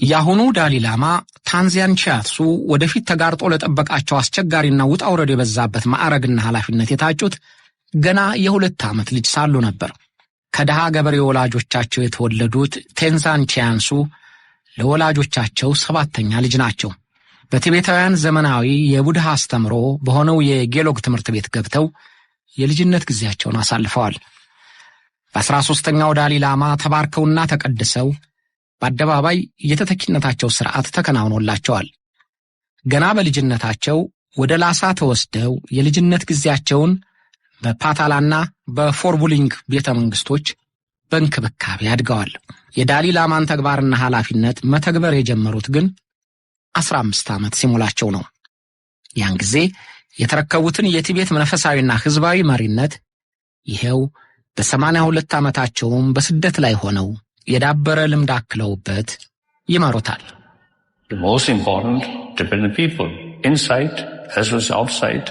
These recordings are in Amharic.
የአሁኑ ዳሊላማ ታንዚያን ቺያትሱ ወደፊት ተጋርጦ ለጠበቃቸው አስቸጋሪና ውጣ ውረድ የበዛበት ማዕረግና ኃላፊነት የታጩት ገና የ2 ዓመት ልጅ ሳሉ ነበር። ከድሃ ገበሬ ወላጆቻቸው የተወለዱት ቴንዛን ቺያንሱ ለወላጆቻቸው 7ኛ ልጅ ናቸው። በቲቤታውያን ዘመናዊ የቡድሃ አስተምሮ በሆነው የጌሎግ ትምህርት ቤት ገብተው የልጅነት ጊዜያቸውን አሳልፈዋል። በ13ኛው ዳሊላማ ተባርከውና ተቀድሰው በአደባባይ የተተኪነታቸው ሥርዓት ተከናውኖላቸዋል። ገና በልጅነታቸው ወደ ላሳ ተወስደው የልጅነት ጊዜያቸውን በፓታላና በፎርቡሊንግ ቤተ መንግስቶች በእንክብካቤ አድገዋል። የዳሊላማን ተግባርና ኃላፊነት መተግበር የጀመሩት ግን 15 ዓመት ሲሞላቸው ነው። ያን ጊዜ የተረከቡትን የቲቤት መንፈሳዊና ሕዝባዊ መሪነት ይሄው በ82 ዓመታቸውም በስደት ላይ ሆነው የዳበረ ልምድ አክለውበት ይመሩታል። The most important Tibetan people, inside as well as outside,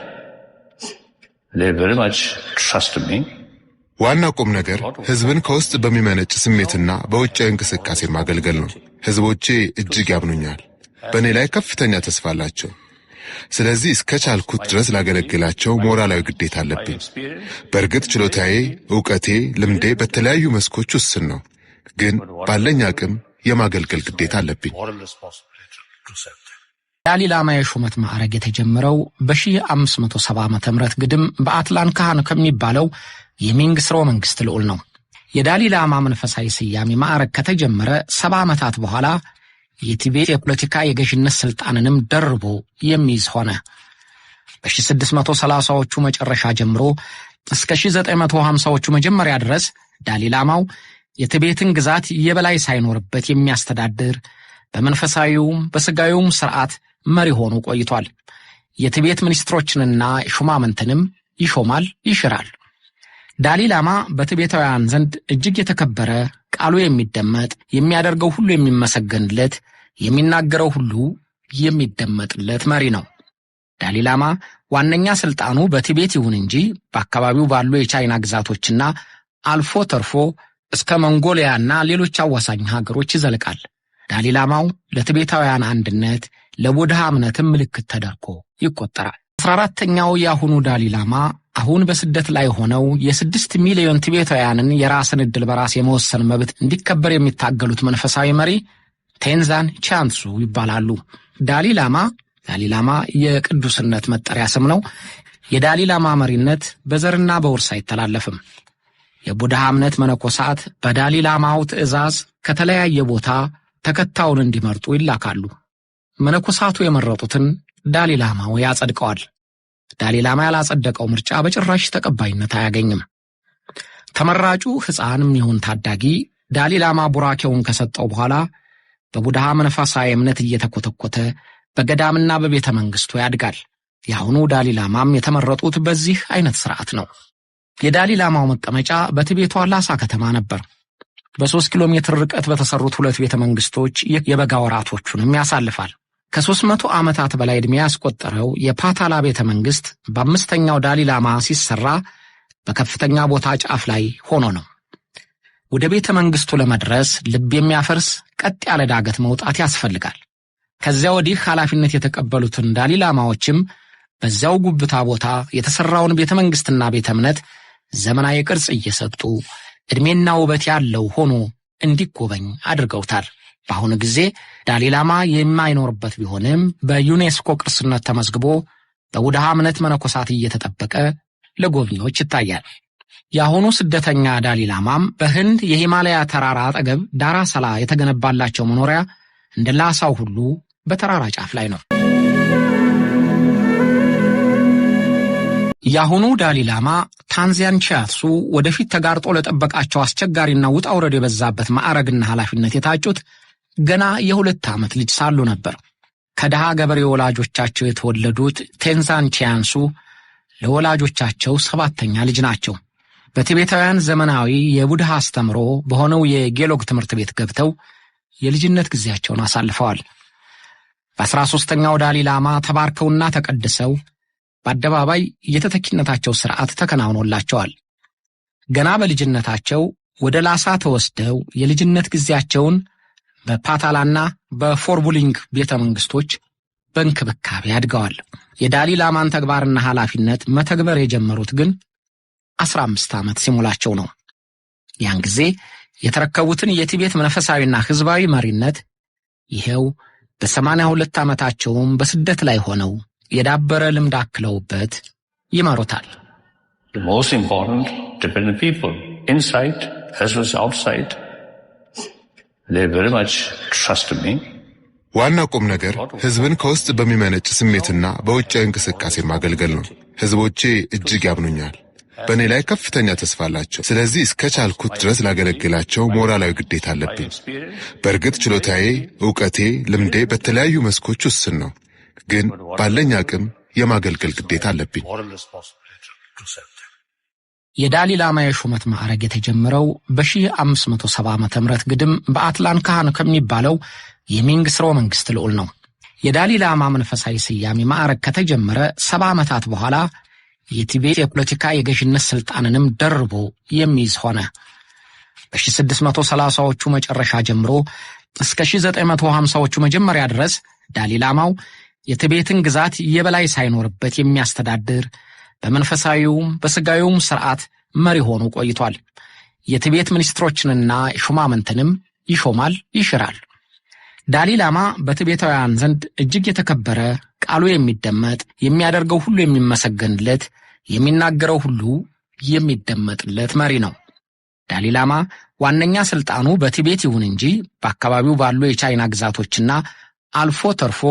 they very much trust me. ዋና ቁም ነገር ሕዝብን ከውስጥ በሚመነጭ ስሜትና በውጫዊ እንቅስቃሴ ማገልገል ነው። ሕዝቦቼ እጅግ ያምኑኛል። በእኔ ላይ ከፍተኛ ተስፋ አላቸው። ስለዚህ እስከ ቻልኩት ድረስ ላገለግላቸው ሞራላዊ ግዴታ አለብኝ። በእርግጥ ችሎታዬ፣ እውቀቴ፣ ልምዴ በተለያዩ መስኮች ውስን ነው። ግን ባለኝ አቅም የማገልገል ግዴታ አለብኝ። ዳሊላማ የሹመት ማዕረግ የተጀመረው በ1570 ዓመተ ምህረት ግድም በአትላን ካህን ከሚባለው የሚንግ ስርወ መንግስት ልዑል ነው። የዳሊላማ መንፈሳዊ ስያሜ ማዕረግ ከተጀመረ 70 ዓመታት በኋላ የቲቤት የፖለቲካ የገዥነት ስልጣንንም ደርቦ የሚይዝ ሆነ። በ1630ዎቹ መጨረሻ ጀምሮ እስከ 1950ዎቹ መጀመሪያ ድረስ ዳሊላማው የቲቤትን ግዛት የበላይ ሳይኖርበት የሚያስተዳድር በመንፈሳዊውም በስጋዊውም ስርዓት መሪ ሆኖ ቆይቷል። የቲቤት ሚኒስትሮችንና ሹማምንትንም ይሾማል፣ ይሽራል። ዳሊላማ በቲቤታውያን ዘንድ እጅግ የተከበረ፣ ቃሉ የሚደመጥ፣ የሚያደርገው ሁሉ የሚመሰገንለት፣ የሚናገረው ሁሉ የሚደመጥለት መሪ ነው። ዳሊላማ ዋነኛ ስልጣኑ በቲቤት ይሁን እንጂ በአካባቢው ባሉ የቻይና ግዛቶችና አልፎ ተርፎ እስከ ሞንጎሊያና ሌሎች አዋሳኝ ሀገሮች ይዘልቃል። ዳሊላማው ለቲቤታውያን አንድነት፣ ለቡድሃ እምነትም ምልክት ተደርጎ ይቆጠራል። 14ኛው የአሁኑ ዳሊላማ አሁን በስደት ላይ ሆነው የ6 ሚሊዮን ቲቤታውያንን የራስን ዕድል በራስ የመወሰን መብት እንዲከበር የሚታገሉት መንፈሳዊ መሪ ቴንዛን ቻንሱ ይባላሉ። ዳሊላማ የቅዱስነት መጠሪያ ስም ነው። የዳሊላማ መሪነት በዘርና በውርስ አይተላለፍም። የቡድሃ እምነት መነኮሳት በዳሊላማው ትዕዛዝ ከተለያየ ቦታ ተከታዩን እንዲመርጡ ይላካሉ። መነኮሳቱ የመረጡትን ዳሊላማው ያጸድቀዋል። ዳሊላማ ያላጸደቀው ምርጫ በጭራሽ ተቀባይነት አያገኝም። ተመራጩ ሕፃንም ይሁን ታዳጊ ዳሊላማ ቡራኬውን ከሰጠው በኋላ በቡድሃ መንፈሳዊ እምነት እየተኮተኮተ በገዳምና በቤተ መንግስቱ ያድጋል። የአሁኑ ዳሊላማም የተመረጡት በዚህ አይነት ስርዓት ነው። የዳሊላማው መቀመጫ በቲቤቷ ላሳ ከተማ ነበር። በ3 ኪሎ ሜትር ርቀት በተሰሩት ሁለት ቤተ መንግስቶች የበጋ ወራቶቹንም ያሳልፋል። ከ300 ዓመታት በላይ ዕድሜ ያስቆጠረው የፓታላ ቤተ መንግስት በ5ኛው ዳሊላማ ሲሰራ በከፍተኛ ቦታ ጫፍ ላይ ሆኖ ነው። ወደ ቤተ መንግስቱ ለመድረስ ልብ የሚያፈርስ ቀጥ ያለ ዳገት መውጣት ያስፈልጋል። ከዚያ ወዲህ ኃላፊነት የተቀበሉትን ዳሊላማዎችም በዚያው ጉብታ ቦታ የተሰራውን ቤተ መንግስትና ቤተ እምነት ዘመናዊ ቅርጽ እየሰጡ ዕድሜና ውበት ያለው ሆኖ እንዲጎበኝ አድርገውታል። በአሁኑ ጊዜ ዳሊላማ የማይኖርበት ቢሆንም በዩኔስኮ ቅርስነት ተመዝግቦ በቡድሃ እምነት መነኮሳት እየተጠበቀ ለጎብኚዎች ይታያል። የአሁኑ ስደተኛ ዳሊላማም በህንድ የሂማላያ ተራራ አጠገብ ዳራሰላ የተገነባላቸው መኖሪያ እንደ ላሳው ሁሉ በተራራ ጫፍ ላይ ነው። የአሁኑ ዳሊላማ ታንዚያን ቺያትሱ ወደፊት ተጋርጦ ለጠበቃቸው አስቸጋሪና ውጣ ውረድ የበዛበት ማዕረግና ኃላፊነት የታጩት ገና የ2 ዓመት ልጅ ሳሉ ነበር። ከድሃ ገበሬ ወላጆቻቸው የተወለዱት ቴንዛን ቺያንሱ ለወላጆቻቸው 7ኛ ልጅ ናቸው። በቲቤታውያን ዘመናዊ የቡድሃ አስተምሮ በሆነው የጌሎግ ትምህርት ቤት ገብተው የልጅነት ጊዜያቸውን አሳልፈዋል። በ13ኛው ዳሊላማ ተባርከውና ተቀድሰው በአደባባይ የተተኪነታቸው ስርዓት ተከናውኖላቸዋል። ገና በልጅነታቸው ወደ ላሳ ተወስደው የልጅነት ጊዜያቸውን በፓታላና በፎርቡሊንግ ቤተ መንግሥቶች በእንክብካቤ አድገዋል። የዳሊ ላማን ተግባርና ኃላፊነት መተግበር የጀመሩት ግን 15 ዓመት ሲሞላቸው ነው። ያን ጊዜ የተረከቡትን የቲቤት መንፈሳዊና ሕዝባዊ መሪነት ይሄው በ82 ዓመታቸውም በስደት ላይ ሆነው የዳበረ ልምድ አክለውበት ይመሩታል። The most important Tibetan people, inside as well as outside, they very much trust me. ዋና ቁም ነገር ሕዝብን ከውስጥ በሚመነጭ ስሜትና በውጫዊ እንቅስቃሴ ማገልገል ነው። ሕዝቦቼ እጅግ ያምኑኛል። በእኔ ላይ ከፍተኛ ተስፋ አላቸው። ስለዚህ እስከ ቻልኩት ድረስ ላገለግላቸው ሞራላዊ ግዴታ አለብኝ። በእርግጥ ችሎታዬ፣ እውቀቴ፣ ልምዴ በተለያዩ መስኮች ውስን ነው። ግን ባለኝ አቅም የማገልገል ግዴታ አለብኝ። Moral responsibility to serve them. የዳሊ ላማ የሹመት ማዕረግ የተጀመረው በ1570 ዓ ም ግድም በአትላን ካህን ከሚባለው የሚንግ ስርወ መንግሥት ልዑል ነው። የዳሊ ላማ መንፈሳዊ ስያሜ ማዕረግ ከተጀመረ 70 ዓመታት በኋላ የቲቤት የፖለቲካ የገዥነት ሥልጣንንም ደርቦ የሚይዝ ሆነ። በ1630ዎቹ መጨረሻ ጀምሮ እስከ 1950ዎቹ መጀመሪያ ድረስ ዳሊ ላማው የቲቤትን ግዛት የበላይ ሳይኖርበት የሚያስተዳድር፣ በመንፈሳዊውም በሥጋዊውም ሥርዓት መሪ ሆኖ ቆይቷል። የቲቤት ሚኒስትሮችንና ሹማምንትንም ይሾማል፣ ይሽራል። ዳሊ ላማ በቲቤታውያን ዘንድ እጅግ የተከበረ፣ ቃሉ የሚደመጥ፣ የሚያደርገው ሁሉ የሚመሰገንለት፣ የሚናገረው ሁሉ የሚደመጥለት መሪ ነው። ዳሊ ላማ ዋነኛ ስልጣኑ በቲቤት ይሁን እንጂ በአካባቢው ባሉ የቻይና ግዛቶችና አልፎ ተርፎ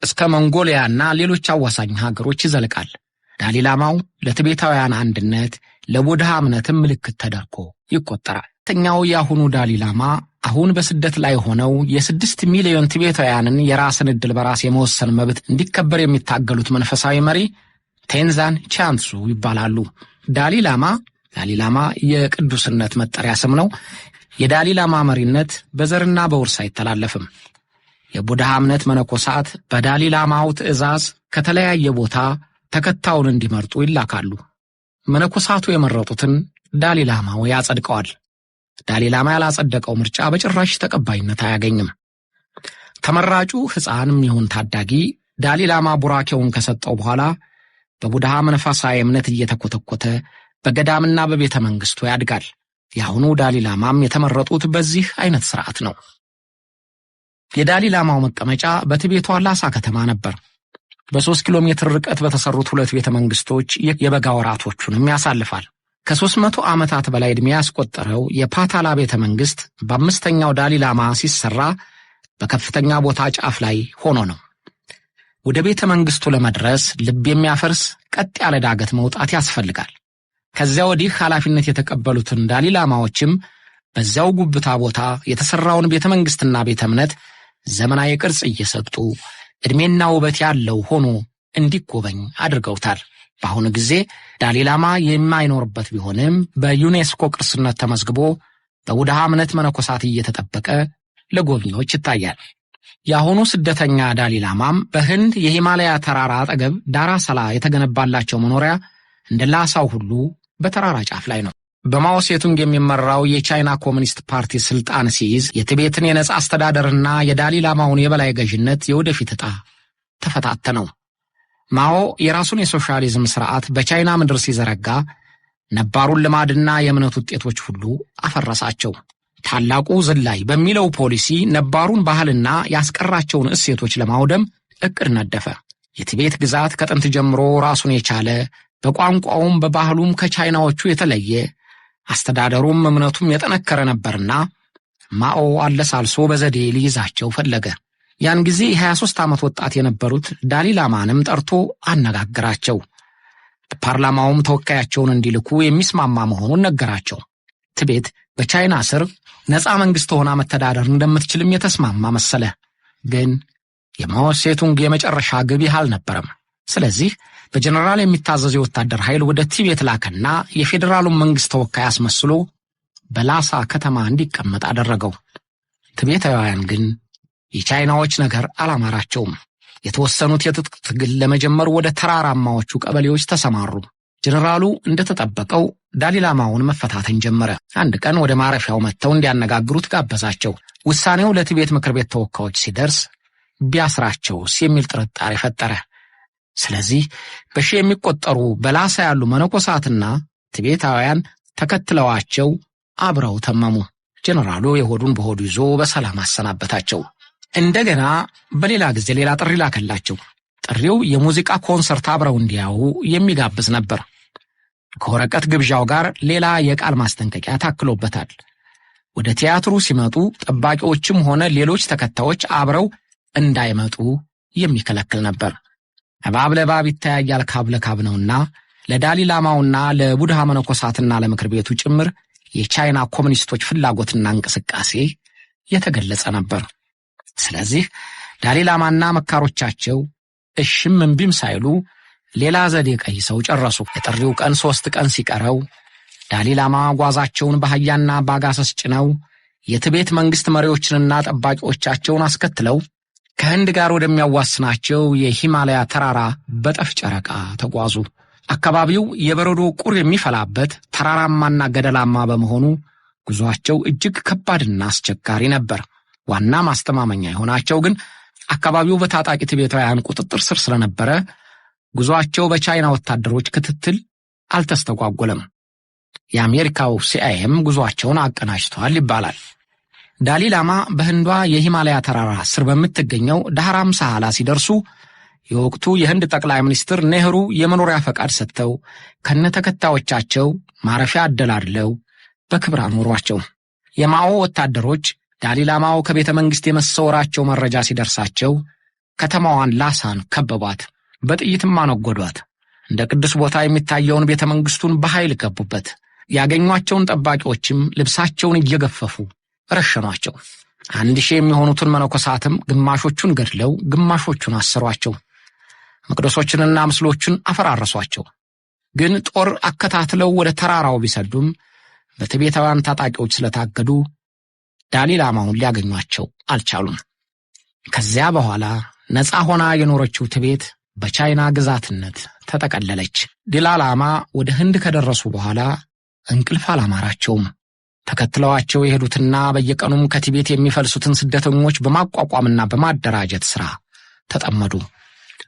እስከ ሞንጎሊያና ሌሎች አዋሳኝ ሀገሮች ይዘልቃል። ዳሊ ላማው ለቲቤታውያን አንድነት፣ ለቡድሃ እምነትም ምልክት ተደርጎ ይቆጠራል። ተኛው የአሁኑ ዳሊ ላማ አሁን በስደት ላይ ሆነው የ6 ሚሊዮን ቲቤታውያንን የራስን ዕድል በራስ የመወሰን መብት እንዲከበር የሚታገሉት መንፈሳዊ መሪ ቴንዛን ቺያንሱ ይባላሉ። ዳሊ ላማ፣ ዳሊ ላማ የቅዱስነት መጠሪያ ስም ነው። የዳሊ ላማ መሪነት በዘርና በውርስ አይተላለፍም። የቡድሃ እምነት መነኮሳት በዳሊ ላማው ትእዛዝ ከተለያየ ቦታ ተከታዩን እንዲመርጡ ይላካሉ። መነኮሳቱ የመረጡትን ዳሊ ላማው ያጸድቀዋል። ዳሊ ላማ ያላጸደቀው ምርጫ በጭራሽ ተቀባይነት አያገኝም። ተመራጩ ሕፃንም ይሁን ታዳጊ ዳሊ ላማ ቡራኬውን ከሰጠው በኋላ በቡድሃ መንፈሳዊ እምነት እየተኮተኮተ በገዳምና በቤተ መንግሥቱ ያድጋል። የአሁኑ ዳሊ ላማም የተመረጡት በዚህ አይነት ሥርዓት ነው። የዳሊ ላማው መቀመጫ በቲቤቷ ላሳ ከተማ ነበር። በ3 ኪሎ ሜትር ርቀት በተሰሩት ሁለት ቤተ መንግሥቶች የበጋ ወራቶቹንም ያሳልፋል። ከ300 ዓመታት በላይ ዕድሜ ያስቆጠረው የፓታላ ቤተ መንግሥት በአምስተኛው ዳሊ ላማ ሲሠራ በከፍተኛ ቦታ ጫፍ ላይ ሆኖ ነው። ወደ ቤተ መንግሥቱ ለመድረስ ልብ የሚያፈርስ ቀጥ ያለ ዳገት መውጣት ያስፈልጋል። ከዚያ ወዲህ ኃላፊነት የተቀበሉትን ዳሊ ላማዎችም በዚያው ጉብታ ቦታ የተሠራውን ቤተ መንግሥትና ቤተ እምነት ዘመናዊ ቅርጽ እየሰጡ ዕድሜና ውበት ያለው ሆኖ እንዲጎበኝ አድርገውታል። በአሁኑ ጊዜ ዳሊላማ የማይኖርበት ቢሆንም በዩኔስኮ ቅርስነት ተመዝግቦ በቡድሃ እምነት መነኮሳት እየተጠበቀ ለጎብኚዎች ይታያል። የአሁኑ ስደተኛ ዳሊላማም በህንድ የሂማላያ ተራራ አጠገብ ዳራሰላ የተገነባላቸው መኖሪያ እንደ ላሳው ሁሉ በተራራ ጫፍ ላይ ነው። በማኦ ሴቱንግ የሚመራው የቻይና ኮሚኒስት ፓርቲ ስልጣን ሲይዝ የቲቤትን የነጻ አስተዳደርና የዳሊላማውን የበላይ ገዥነት የወደፊት ዕጣ ተፈታተነው። ማኦ የራሱን የሶሻሊዝም ስርዓት በቻይና ምድር ሲዘረጋ ነባሩን ልማድና የእምነት ውጤቶች ሁሉ አፈረሳቸው። ታላቁ ዝላይ በሚለው ፖሊሲ ነባሩን ባህልና ያስቀራቸውን እሴቶች ለማውደም ዕቅድ ነደፈ። የቲቤት ግዛት ከጥንት ጀምሮ ራሱን የቻለ፣ በቋንቋውም በባህሉም ከቻይናዎቹ የተለየ፣ አስተዳደሩም እምነቱም የጠነከረ ነበርና ማኦ አለሳልሶ በዘዴ ሊይዛቸው ፈለገ። ያን ጊዜ የ23 ዓመት ወጣት የነበሩት ዳሊላማንም ጠርቶ አነጋገራቸው። ፓርላማውም ተወካያቸውን እንዲልኩ የሚስማማ መሆኑን ነገራቸው። ቲቤት በቻይና ስር ነፃ መንግሥት ሆና መተዳደር እንደምትችልም የተስማማ መሰለ። ግን የማኦ ሴቱንግ የመጨረሻ ግብ ይህ አልነበረም። ስለዚህ በጀነራል የሚታዘዝ የወታደር ኃይል ወደ ቲቤት ላከና የፌዴራሉን መንግሥት ተወካይ አስመስሎ በላሳ ከተማ እንዲቀመጥ አደረገው። ቲቤታውያን ግን የቻይናዎች ነገር አላማራቸውም። የተወሰኑት የትጥቅ ትግል ለመጀመር ወደ ተራራማዎቹ ቀበሌዎች ተሰማሩ። ጀነራሉ እንደተጠበቀው ዳሊላማውን መፈታተን ጀመረ። አንድ ቀን ወደ ማረፊያው መጥተው እንዲያነጋግሩት ጋበዛቸው። ውሳኔው ለቲቤት ምክር ቤት ተወካዮች ሲደርስ ቢያስራቸውስ የሚል ጥርጣሬ ፈጠረ። ስለዚህ በሺህ የሚቆጠሩ በላሳ ያሉ መነኮሳትና ቲቤታውያን ተከትለዋቸው አብረው ተመሙ። ጀነራሉ የሆዱን በሆዱ ይዞ በሰላም አሰናበታቸው። እንደገና በሌላ ጊዜ ሌላ ጥሪ ላከላቸው። ጥሪው የሙዚቃ ኮንሰርት አብረው እንዲያዩ የሚጋብዝ ነበር። ከወረቀት ግብዣው ጋር ሌላ የቃል ማስጠንቀቂያ ታክሎበታል። ወደ ቲያትሩ ሲመጡ ጠባቂዎችም ሆነ ሌሎች ተከታዮች አብረው እንዳይመጡ የሚከለክል ነበር። እባብ ለእባብ ይተያያል ካብ ለካብ ነውና ለዳሊላማውና ለቡድሃ መነኮሳትና ለምክር ቤቱ ጭምር የቻይና ኮሚኒስቶች ፍላጎትና እንቅስቃሴ የተገለጸ ነበር። ስለዚህ ዳሊላማና መካሮቻቸው እሽም እምቢም ሳይሉ ሌላ ዘዴ ቀይሰው ጨረሱ። የጥሪው ቀን 3 ቀን ሲቀረው ዳሊላማ ጓዛቸውን በአህያና በአጋሰስ ጭነው የትቤት መንግሥት መሪዎችንና ጠባቂዎቻቸውን አስከትለው ከህንድ ጋር ወደሚያዋስናቸው የሂማላያ ተራራ በጠፍ ጨረቃ ተጓዙ። አካባቢው የበረዶ ቁር የሚፈላበት ተራራማና ገደላማ በመሆኑ ጉዞአቸው እጅግ ከባድና አስቸጋሪ ነበር። ዋና ማስተማመኛ የሆናቸው ግን አካባቢው በታጣቂ ቲቤታውያን ቁጥጥር ስር ስለነበረ ጉዞአቸው በቻይና ወታደሮች ክትትል አልተስተጓጎለም። የአሜሪካው ሲአይኤም ጉዞአቸውን አቀናጅቷል ይባላል። ዳሊላማ በህንዷ የሂማላያ ተራራ ስር በምትገኘው ዳህራም ሳሃላ ሲደርሱ የወቅቱ የህንድ ጠቅላይ ሚኒስትር ኔህሩ የመኖሪያ ፈቃድ ሰጥተው ከነተከታዮቻቸው ማረፊያ አደላድለው በክብር አኖሯቸው። የማኦ ወታደሮች ዳሊላማው ከቤተ መንግሥት የመሰወራቸው መረጃ ሲደርሳቸው ከተማዋን ላሳን ከበቧት፣ በጥይትም አነጎዷት። እንደ ቅዱስ ቦታ የሚታየውን ቤተ መንግሥቱን በኃይል ገቡበት። ያገኟቸውን ጠባቂዎችም ልብሳቸውን እየገፈፉ ረሸኗቸው። 1000 የሚሆኑትን መነኮሳትም ግማሾቹን ገድለው ግማሾቹን አሰሯቸው። መቅደሶችንና ምስሎችን አፈራረሷቸው። ግን ጦር አከታትለው ወደ ተራራው ቢሰዱም በቲቤታውያን ታጣቂዎች ስለታገዱ ዳሊላማውን ሊያገኟቸው አልቻሉም። ከዚያ በኋላ ነፃ ሆና የኖረችው ቲቤት በቻይና ግዛትነት ተጠቀለለች። ዳሊላማ ወደ ህንድ ከደረሱ በኋላ እንቅልፍ አላማራቸውም። ተከትለዋቸው የሄዱትና በየቀኑም ከቲቤት የሚፈልሱትን ስደተኞች በማቋቋምና በማደራጀት ሥራ ተጠመዱ።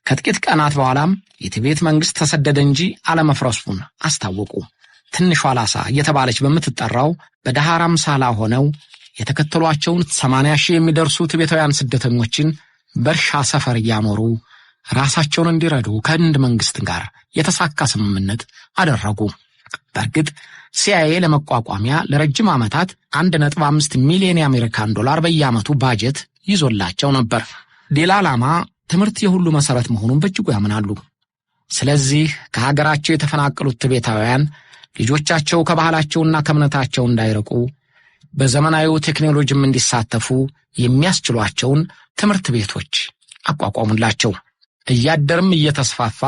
ከጥቂት ቀናት በኋላም የቲቤት መንግሥት ተሰደደ እንጂ አለመፍረሱን አስታወቁ። ትንሿ ላሳ እየተባለች በምትጠራው በዳሃራም ሳላ ሆነው የተከተሏቸውን 80,000 የሚደርሱ ቲቤታውያን ስደተኞችን በእርሻ ሰፈር እያኖሩ ራሳቸውን እንዲረዱ ከህንድ መንግሥት ጋር የተሳካ ስምምነት አደረጉ። በእርግጥ ሲአይኤ ለመቋቋሚያ ለረጅም ዓመታት 1.5 ሚሊዮን የአሜሪካን ዶላር በየዓመቱ ባጀት ይዞላቸው ነበር። ዳሊላማ ትምህርት የሁሉ መሠረት መሆኑን በእጅጉ ያምናሉ። ስለዚህ ከሀገራቸው የተፈናቀሉት ቲቤታውያን ልጆቻቸው ከባህላቸውና ከእምነታቸው እንዳይርቁ በዘመናዊው ቴክኖሎጂም እንዲሳተፉ የሚያስችሏቸውን ትምህርት ቤቶች አቋቋሙላቸው። እያደርም እየተስፋፋ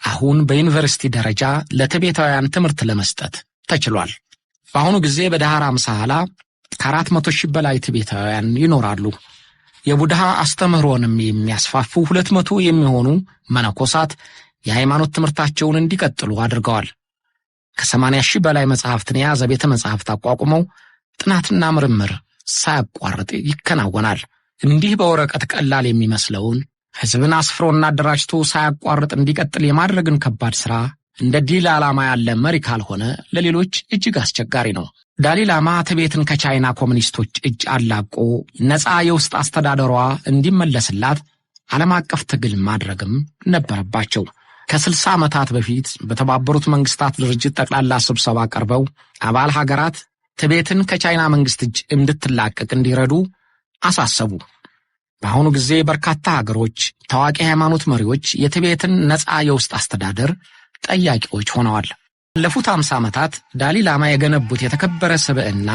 አሁን በዩኒቨርሲቲ ደረጃ ለቲቤታውያን ትምህርት ለመስጠት ተችሏል። በአሁኑ ጊዜ በዳህራም ሳህላ ከ400,000 በላይ ቲቤታውያን ይኖራሉ። የቡድሃ አስተምህሮንም የሚያስፋፉ 200 የሚሆኑ መነኮሳት የሃይማኖት ትምህርታቸውን እንዲቀጥሉ አድርገዋል። ከ80,000 በላይ መጽሐፍትን የያዘ ቤተ መጽሐፍት አቋቁመው ጥናትና ምርምር ሳያቋርጥ ይከናወናል። እንዲህ በወረቀት ቀላል የሚመስለውን ሕዝብን አስፍሮና አደራጅቶ ሳያቋርጥ እንዲቀጥል የማድረግን ከባድ ሥራ እንደ ዳሊላማ ያለ መሪ ካልሆነ ለሌሎች እጅግ አስቸጋሪ ነው። ዳሊላማ ቲቤትን ከቻይና ኮሚኒስቶች እጅ አላቆ ነፃ የውስጥ አስተዳደሯ እንዲመለስላት ዓለም አቀፍ ትግል ማድረግም ነበረባቸው። ከ60 ዓመታት በፊት በተባበሩት መንግስታት ድርጅት ጠቅላላ ስብሰባ ቀርበው አባል ሀገራት ቲቤትን ከቻይና መንግስት እጅ እንድትላቀቅ እንዲረዱ አሳሰቡ። በአሁኑ ጊዜ በርካታ ሀገሮች ታዋቂ ሃይማኖት መሪዎች የቲቤትን ነፃ የውስጥ አስተዳደር ጠያቂዎች ሆነዋል። ባለፉት 50 ዓመታት ዳሊላማ የገነቡት የተከበረ ስብዕና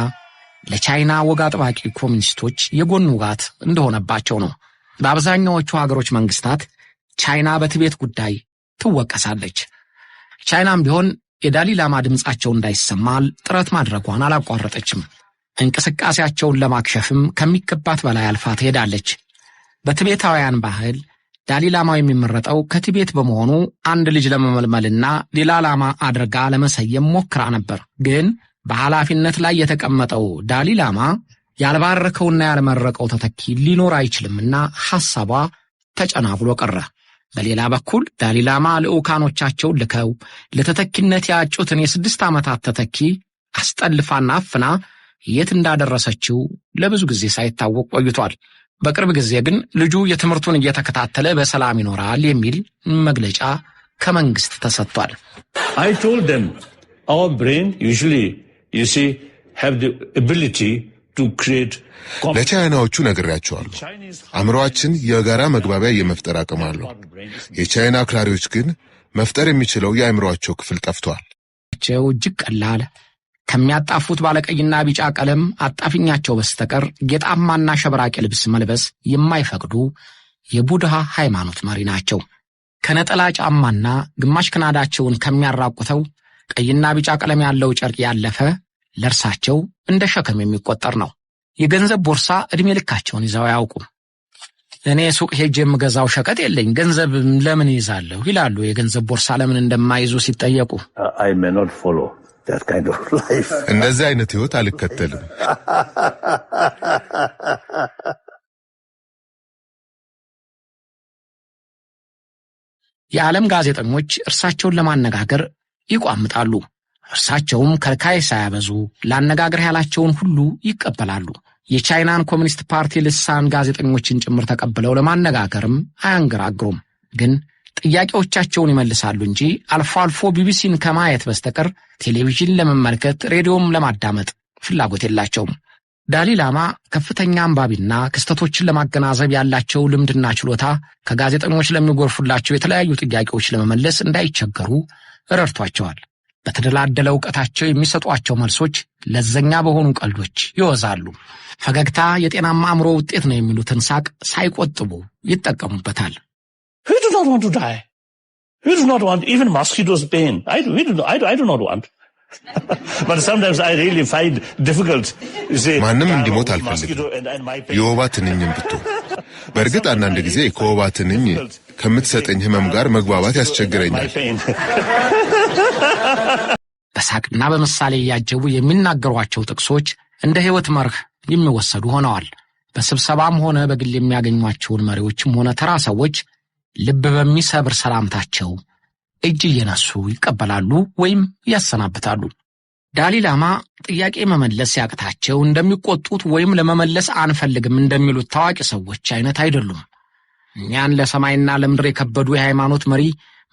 ለቻይና ወግ አጥባቂ ኮሚኒስቶች የጎን ውጋት እንደሆነባቸው ነው። በአብዛኛዎቹ ሀገሮች መንግስታት ቻይና በቲቤት ጉዳይ ትወቀሳለች። ቻይናም ቢሆን የዳሊላማ ድምፃቸው እንዳይሰማ ጥረት ማድረጓን አላቋረጠችም። እንቅስቃሴያቸውን ለማክሸፍም ከሚገባት በላይ አልፋ ትሄዳለች። በቲቤታውያን ባህል ዳሊላማው የሚመረጠው ከቲቤት በመሆኑ አንድ ልጅ ለመመልመልና ሌላ ላማ አድርጋ ለመሰየም ሞክራ ነበር። ግን በኃላፊነት ላይ የተቀመጠው ዳሊላማ ያልባረከውና ያልመረቀው ተተኪ ሊኖር አይችልምና ሐሳቧ ተጨናግሎ ቀረ። በሌላ በኩል ዳሊላማ ልዑካኖቻቸውን ልከው ለተተኪነት ያጩትን የ6 ዓመታት ተተኪ አስጠልፋና አፍና የት እንዳደረሰችው ለብዙ ጊዜ ሳይታወቅ ቆይቷል። በቅርብ ጊዜ ግን ልጁ የትምህርቱን እየተከታተለ በሰላም ይኖራል የሚል መግለጫ ከመንግስት ተሰጥቷል። I told them our brain usually, you see, have the ability to create ለቻይናዎቹ ነግሬያቸዋለሁ። አእምሮአችን የጋራ መግባቢያ የመፍጠር አቅም አለው። የቻይና አክራሪዎች ግን መፍጠር የሚችለው የአእምሮአቸው ክፍል ጠፍቷል። እጅግ ቀላል ከሚያጣፉት ባለቀይና ቢጫ ቀለም አጣፊኛቸው በስተቀር ጌጣማና ሸብራቂ ልብስ መልበስ የማይፈቅዱ የቡድሃ ሃይማኖት መሪ ናቸው። ከነጠላ ጫማና ግማሽ ክናዳቸውን ከሚያራቁተው ቀይና ቢጫ ቀለም ያለው ጨርቅ ያለፈ ለእርሳቸው እንደ ሸክም የሚቆጠር ነው። የገንዘብ ቦርሳ ዕድሜ ልካቸውን ይዘው አያውቁም። እኔ ሱቅ ሄጄ የምገዛው ሸቀጥ የለኝ፣ ገንዘብ ለምን ይዛለሁ ይላሉ። የገንዘብ ቦርሳ ለምን እንደማይዙ ሲጠየቁ I may not follow that kind of life. እንደዚህ አይነት ህይወት አልከተልም። የዓለም ጋዜጠኞች እርሳቸውን ለማነጋገር ይቋምጣሉ። እርሳቸውም ከልካይ ሳያበዙ ላነጋገር ያላቸውን ሁሉ ይቀበላሉ። የቻይናን ኮሚኒስት ፓርቲ ልሳን ጋዜጠኞችን ጭምር ተቀብለው ለማነጋገርም አያንገራግሩም። ግን ጥያቄዎቻቸውን ይመልሳሉ እንጂ አልፎ አልፎ ቢቢሲን ከማየት በስተቀር ቴሌቪዥን ለመመልከት ሬዲዮም ለማዳመጥ ፍላጎት የላቸውም። ዳሊላማ ከፍተኛ አንባቢና ክስተቶችን ለማገናዘብ ያላቸው ልምድና ችሎታ ከጋዜጠኞች ለሚጎርፉላቸው የተለያዩ ጥያቄዎች ለመመለስ እንዳይቸገሩ ረድቷቸዋል። በተደላደለ እውቀታቸው የሚሰጧቸው መልሶች ለዘኛ በሆኑ ቀልዶች ይወዛሉ። ፈገግታ የጤናማ አእምሮ ውጤት ነው የሚሉትን ሳቅ ሳይቆጥቡ ይጠቀሙበታል። We do not want to die. We do not want even mosquitoes pain. I do not want. But sometimes I really find difficult. You see, ማንም እንዲሞት አልፈልግም፣ የወባ ትንኝም ብትሆን። በእርግጥ አንዳንድ ጊዜ ከወባ ትንኝ ከምትሰጠኝ ህመም ጋር መግባባት ያስቸግረኛል። በሳቅና በምሳሌ እያጀቡ የሚናገሯቸው ጥቅሶች እንደ ሕይወት መርህ የሚወሰዱ ሆነዋል። በስብሰባም ሆነ በግል የሚያገኟቸውን መሪዎችም ሆነ ተራ ሰዎች ልብ በሚሰብር ሰላምታቸው እጅ እየነሱ ይቀበላሉ ወይም ያሰናብታሉ። ዳሊላማ ጥያቄ መመለስ ሲያቅታቸው እንደሚቆጡት ወይም ለመመለስ አንፈልግም እንደሚሉት ታዋቂ ሰዎች አይነት አይደሉም። እኛን ለሰማይና ለምድር የከበዱ የሃይማኖት መሪ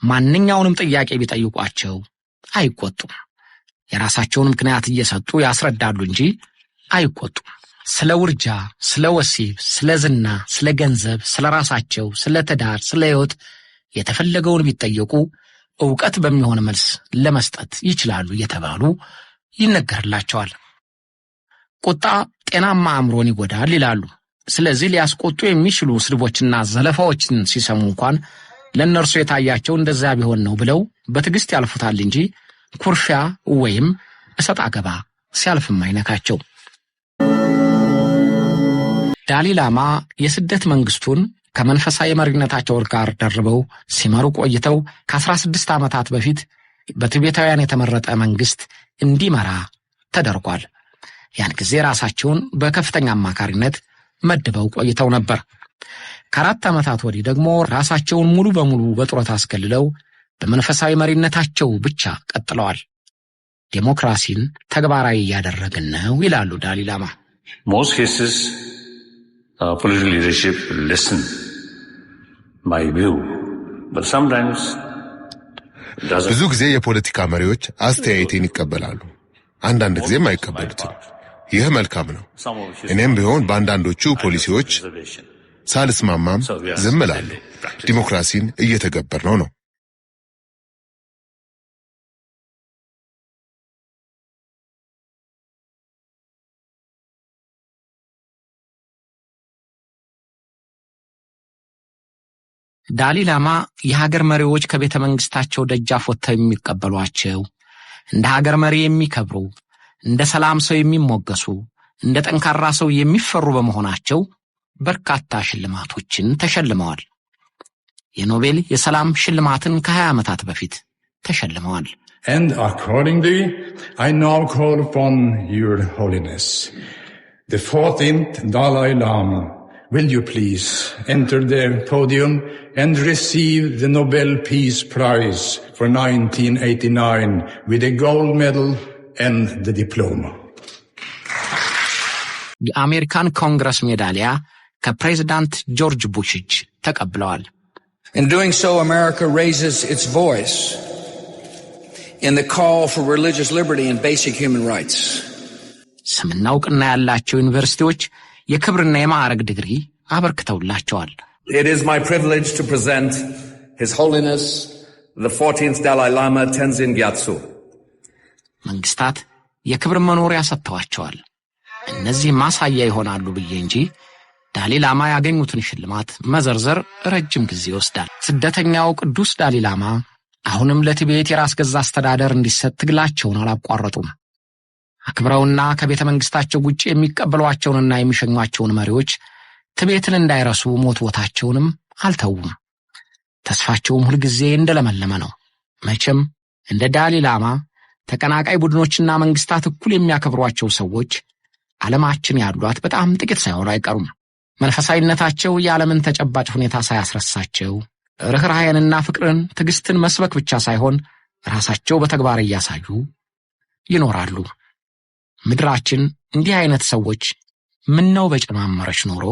ማንኛውንም ጥያቄ ቢጠይቋቸው አይቆጡም። የራሳቸውን ምክንያት እየሰጡ ያስረዳሉ እንጂ አይቆጡም። ስለ ውርጃ፣ ስለ ወሲብ፣ ስለ ዝና፣ ስለ ገንዘብ፣ ስለ ራሳቸው፣ ስለ ትዳር፣ ስለ ሕይወት የተፈለገውን ቢጠየቁ ዕውቀት በሚሆን መልስ ለመስጠት ይችላሉ እየተባሉ ይነገርላቸዋል። ቁጣ ጤናማ አእምሮን ይጎዳል ይላሉ። ስለዚህ ሊያስቆጡ የሚችሉ ስድቦችና ዘለፋዎችን ሲሰሙ እንኳን ለእነርሱ የታያቸው እንደዚያ ቢሆን ነው ብለው በትዕግስት ያልፉታል እንጂ ኩርፊያ ወይም እሰጥ አገባ ሲያልፍም አይነካቸው። ዳሊላማ የስደት መንግስቱን ከመንፈሳዊ መሪነታቸው ጋር ደርበው ሲመሩ ቆይተው ከ16 ዓመታት በፊት በቲቤታውያን የተመረጠ መንግስት እንዲመራ ተደርጓል። ያን ጊዜ ራሳቸውን በከፍተኛ አማካሪነት መድበው ቆይተው ነበር። ከ4 ዓመታት ወዲህ ደግሞ ራሳቸውን ሙሉ በሙሉ በጡረታ አስገልለው በመንፈሳዊ መሪነታቸው ብቻ ቀጥለዋል። ዴሞክራሲን ተግባራዊ እያደረግን ነው ይላሉ ዳሊላማ። Most cases political leadership listen my view, but sometimes doesn't. ብዙ ጊዜ የፖለቲካ መሪዎች አስተያየቴን ይቀበላሉ፣ አንዳንድ ጊዜም አይቀበሉትም። ይህ መልካም ነው። እኔም ቢሆን በአንዳንዶቹ ፖሊሲዎች ሳልስማማም ዝም እላለሁ። ዲሞክራሲን እየተገበርነው ነው። ዳሊላማ የሀገር መሪዎች ከቤተ መንግስታቸው ደጃፍ ወጥተው የሚቀበሏቸው፣ እንደ ሀገር መሪ የሚከብሩ፣ እንደ ሰላም ሰው የሚሞገሱ፣ እንደ ጠንካራ ሰው የሚፈሩ በመሆናቸው በርካታ ሽልማቶችን ተሸልመዋል። የኖቤል የሰላም ሽልማትን ከ20 ዓመታት በፊት ተሸልመዋል። And accordingly, I now call upon Your Holiness, the 14th Dalai Lama. Will you please enter the podium and receive the Nobel Peace Prize for 1989 with a gold medal and the diploma? የአሜሪካን ኮንግረስ ሜዳሊያ ከፕሬዝዳንት ጆርጅ ቡሽ እጅ ተቀብለዋል። In doing so, America raises its voice in the call for religious liberty and basic human rights. ስምና እውቅና ያላቸው ዩኒቨርሲቲዎች የክብርና የማዕረግ ዲግሪ አበርክተውላቸዋል። It is my privilege to present His Holiness the 14th Dalai Lama Tenzin Gyatso. መንግስታት የክብር መኖሪያ ሰጥተዋቸዋል። እነዚህ ማሳያ ይሆናሉ ብዬ እንጂ ዳሊላማ ያገኙትን ሽልማት መዘርዘር ረጅም ጊዜ ይወስዳል። ስደተኛው ቅዱስ ዳሊላማ አሁንም ለቲቤት የራስ ገዝ አስተዳደር እንዲሰጥ ትግላቸውን አላቋረጡም። አክብረውና ከቤተ መንግሥታቸው ውጭ የሚቀበሏቸውንና የሚሸኟቸውን መሪዎች ቲቤትን እንዳይረሱ መወትወታቸውንም አልተዉም። ተስፋቸውም ሁልጊዜ እንደለመለመ ነው። መቼም እንደ ዳሊላማ ተቀናቃኝ ቡድኖችና መንግስታት እኩል የሚያከብሯቸው ሰዎች ዓለማችን ያሏት በጣም ጥቂት ሳይሆኑ አይቀሩም። መንፈሳዊነታቸው የዓለምን ተጨባጭ ሁኔታ ሳያስረሳቸው ርኅራኄንና ፍቅርን፣ ትዕግስትን መስበክ ብቻ ሳይሆን ራሳቸው በተግባር እያሳዩ ይኖራሉ። ምድራችን እንዲህ አይነት ሰዎች ምነው በጨማመረች ኖሮ።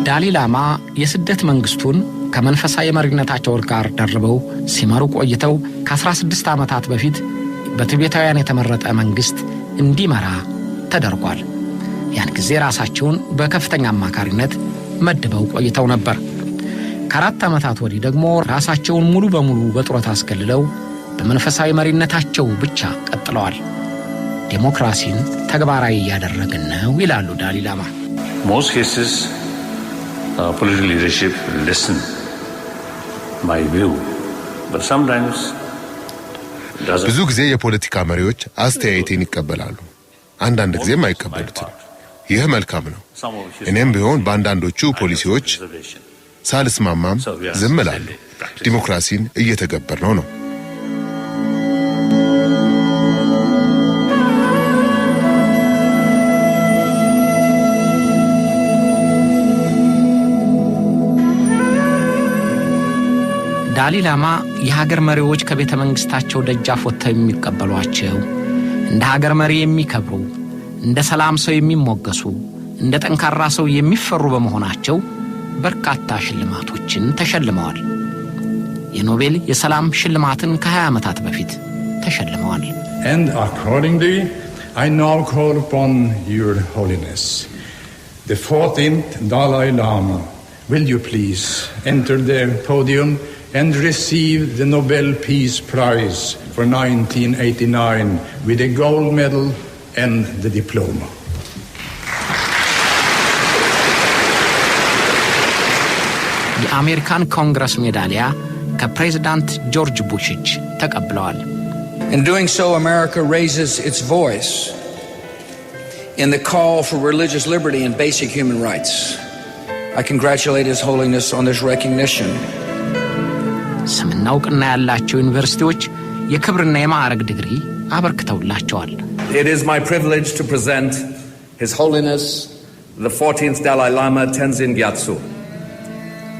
ዳሊላማ የስደት መንግስቱን ከመንፈሳዊ መሪነታቸው ጋር ደርበው ሲመሩ ቆይተው ከ16 ዓመታት በፊት በቲቤታውያን የተመረጠ መንግስት እንዲመራ ተደርጓል። ያን ጊዜ ራሳቸውን በከፍተኛ አማካሪነት መድበው ቆይተው ነበር። ከ4 ዓመታት ወዲህ ደግሞ ራሳቸውን ሙሉ በሙሉ በጡረታ አስገልለው በመንፈሳዊ መሪነታቸው ብቻ ቀጥለዋል። ዴሞክራሲን ተግባራዊ እያደረግን ነው ይላሉ ዳሊላማ። Most cases, Political leadership listen my view, but sometimes doesn't. ብዙ ጊዜ የፖለቲካ መሪዎች አስተያየቴን ይቀበላሉ፣ አንዳንድ ጊዜም አይቀበሉትም። ይህ መልካም ነው። እኔም ቢሆን በአንዳንዶቹ ፖሊሲዎች reservation. ሳልስማማም ዝም እላለሁ። ዲሞክራሲን እየተገበርነው ነው። ዳላይ ላማ የሀገር መሪዎች ከቤተ መንግሥታቸው ደጃፍ ወጥተው የሚቀበሏቸው፣ እንደ ሀገር መሪ የሚከብሩ፣ እንደ ሰላም ሰው የሚሞገሱ፣ እንደ ጠንካራ ሰው የሚፈሩ በመሆናቸው በርካታ ሽልማቶችን ተሸልመዋል። የኖቤል የሰላም ሽልማትን ከ20 ዓመታት በፊት ተሸልመዋል። And accordingly, I now call upon Your Holiness, the 14th Dalai Lama. Will you please enter the podium and receive the Nobel Peace Prize for 1989 with a gold medal and the diploma? የአሜሪካን ኮንግረስ ሜዳሊያ ከፕሬዝዳንት ጆርጅ ቡሽ እጅ ተቀብለዋል። In doing so, America raises its voice in the call for religious liberty and basic human rights. I congratulate His Holiness on this recognition. ስምና እውቅና ያላቸው ዩኒቨርሲቲዎች የክብርና የማዕረግ ዲግሪ አበርክተውላቸዋል። It is my privilege to present His Holiness, the 14th Dalai Lama Tenzin Gyatso.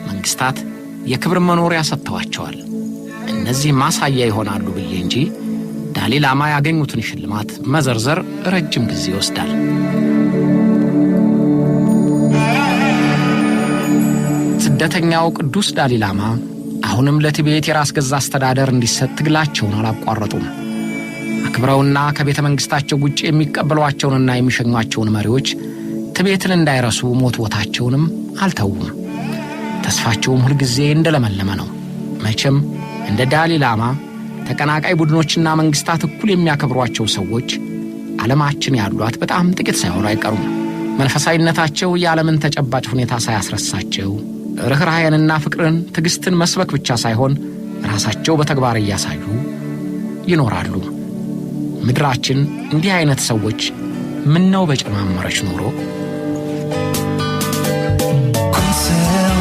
መንግስታት የክብር መኖሪያ ሰጥተዋቸዋል። እነዚህ ማሳያ ይሆናሉ ብዬ እንጂ ዳላይ ላማ ያገኙትን ሽልማት መዘርዘር ረጅም ጊዜ ይወስዳል። ስደተኛው ቅዱስ ዳላይ ላማ አሁንም ለቲቤት የራስ ገዝ አስተዳደር እንዲሰጥ ትግላቸውን አላቋረጡም። አክብረውና ከቤተ መንግሥታቸው ውጭ የሚቀበሏቸውንና የሚሸኟቸውን መሪዎች ቲቤትን እንዳይረሱ መወትወታቸውንም አልተዉም። ተስፋቸውም ሁልጊዜ እንደለመለመ ነው። መቼም እንደ ዳላይ ላማ ተቀናቃኝ ቡድኖችና መንግስታት እኩል የሚያከብሯቸው ሰዎች ዓለማችን ያሏት በጣም ጥቂት ሳይሆኑ አይቀሩም። መንፈሳዊነታቸው የዓለምን ተጨባጭ ሁኔታ ሳያስረሳቸው ርኅራኄንና ፍቅርን፣ ትዕግሥትን መስበክ ብቻ ሳይሆን ራሳቸው በተግባር እያሳዩ ይኖራሉ። ምድራችን እንዲህ አይነት ሰዎች ምነው በጨማመረች ኖሮ። Kunsel,